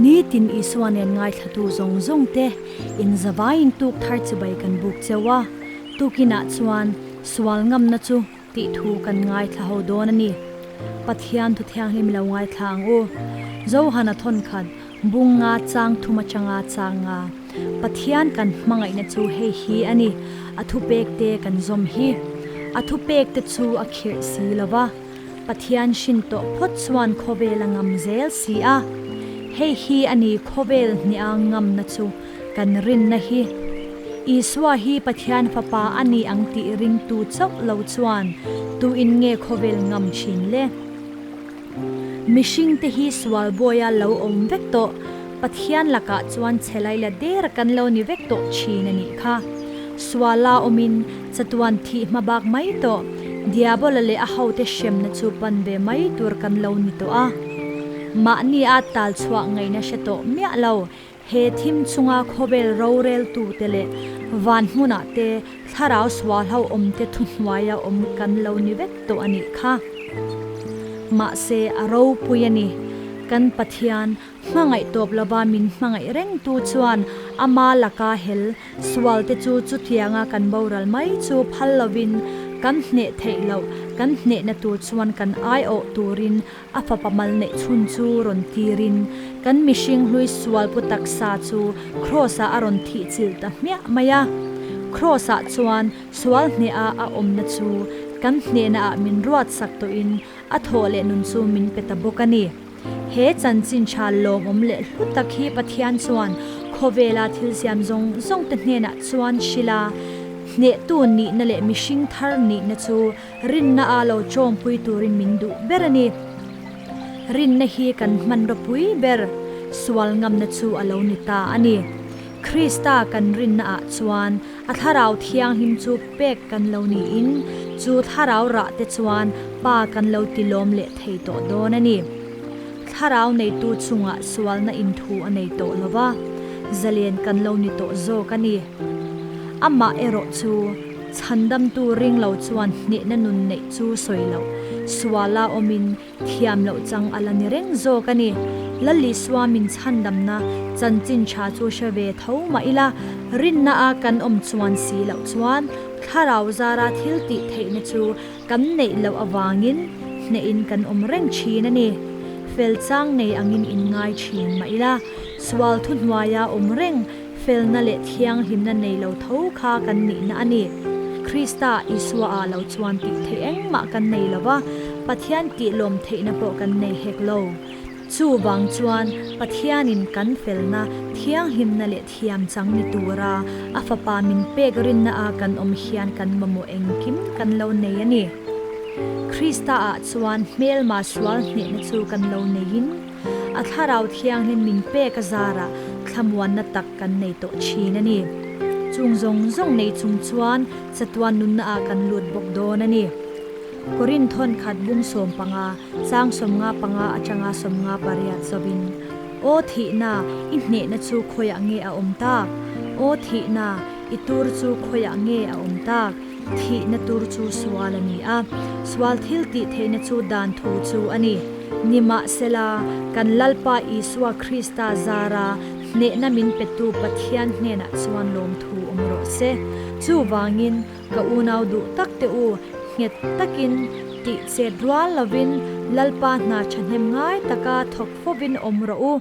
Nitin Isua nen ngaithlatu zawng zawng te in zavaiin tuk thar chibai kan buk cheu a, tukinah chuan sual ngamna chu tih thu kan ngaithla ho dawn a ni. Pathian thu thianghlim lo ngaithla ang u. Johana thawnkhat bunga chang thum atanga chang nga Pathian kan hmangaihna chu hei hi a ni, a thupek te kan zawm hi. A thupek te chu a khirh si lo va, Pathian hrin tawh phawt chuan khawvel a ngam zel si a. Hei hi a ni khawvel hniah ngamna chu kan rinna hi. Isua hi Pathian Fapa a ni ang tih ringtu chauh lo chuan tuin nge khawvel ngam thin le? Mihringte hi sual bawia lo awm vek tawh, Pathian lakah chuan chhelai la der kan lo ni vek tawh thin a nih kha. Suala awmin chatuan thih hma bak mai tawh, Diabola leh a hote hremna chu pan ve mai tur kan lo ni tawh a. Mahni a tal chhuah ngaihna hre tawh miah lo, He thim chunga khawvel roreltute leh van hmunah te thlarau sualho awmte thuhnuaia awm kan lo ni vek tawh a nih kha. Mahse, a ropui a ni. Kan Pathian, hmangaih tawp lova min hmangaih rengtu chuan ama laka hel Sualte chu chutianga kan boral mai chu phal lovin kan hneh theih loh, kan hnehna tur chuan kan aiawh turin a fapa mal neih chhun chu rawn tirin kan mihring hlui sual pu taksa chu Kraws-ah a rawn thih chilh ta hmiah mai a. Kraws-ah chuan sual hneha a awmna chu kan hnehnaah min ruatsak tawhin a thawh leh nun chu min pe ta bawk a ni. He chanchin tha lawmawm leh hlu tak hi Pathian chuan khawvela thil siam zawng zawng te hnenah chuan hrilh a, hnehtu nihna leh mihring thar nihna chu rinna a lo tawmpui turin min duh ber a ni. Rinna hi kan hmanraw pui ber sual ngamna chu a lo ni ta a ni. Krista kan rinna ah chuan A thlarau thianghlim chu pek kan lo niin chu thlarau rah te chuan Pa kan lo ti lawm leh thei tawh dawn a ni. Thlarau neitu chungah sualna inthu a nei tawh lo va, zalen kan lo ni tawh zawk a ni. Amah erawh chu chhandamtu ring lo chuan hnehna nun neih chu sawi loh, suala awmin Thiam loh chang a la ni reng zawk a ni. Lalisua min chhandamna chanchin tha chu hre ve tho mah ila, rinna a kan awm chuan si loh chuan thlarau zara thil tih theihna chu kan neih loh avangin hnehin kan awm reng thin a ni. Fel chang nei angin in ngai thin mah ila, sual thuhnuaia awm reng felna leh thianghlimna nei lo tho kha kan nihna a ni. Krista Isua ah lo chuan tih theih engmah kan nei lo va, Pathian tih lawm theihna pawh kan nei hek lo. Chuvang chuan Pathianin kan felna, thianghlimna leh thiam chang ni tura a Fapa min pek rinna a kan awm hian kan mamawh engkim kan lo nei a ni. Krista ah chuan hmelma sual hnehna chu kan lo neiin, A thlarau thianghlim min pek a zarah thlamuanna tak kan nei tawh thin a ni. Chung zawng zawng nei chung chuan chatuan nunna ah kan lut bawk dawn a ni. Korin thawn khat bung 15, chang 55 atanga 58 zawin, Aw thihna, i hnehna chu khawiah nge a awm tak? Aw thihna, i tur chu khawiah nge a awm tak? Thihna tur chu sual a ni a, sual thil tih theihna chu dan thu chu a ni. Nimahsela, kan Lalpa Isua Krista zara hnehna min petu Pathian hnenah chuan lawmthu awm rawh se. Chuvangin, ka unau duh tak te u, nghet takin tih chet rual lovin Lalpa hna thahnem ngai taka thawk fovin awm rawh u.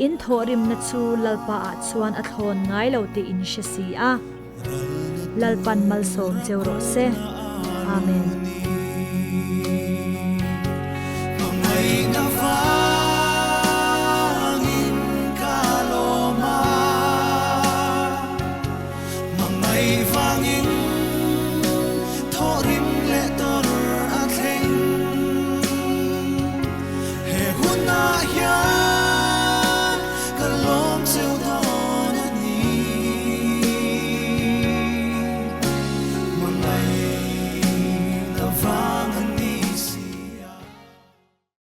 In thawhrimna chu Lalpa ah chuan a thlawn ngai lo tih in hre si a. Lalpan malsawm cheu rawh se. Amen.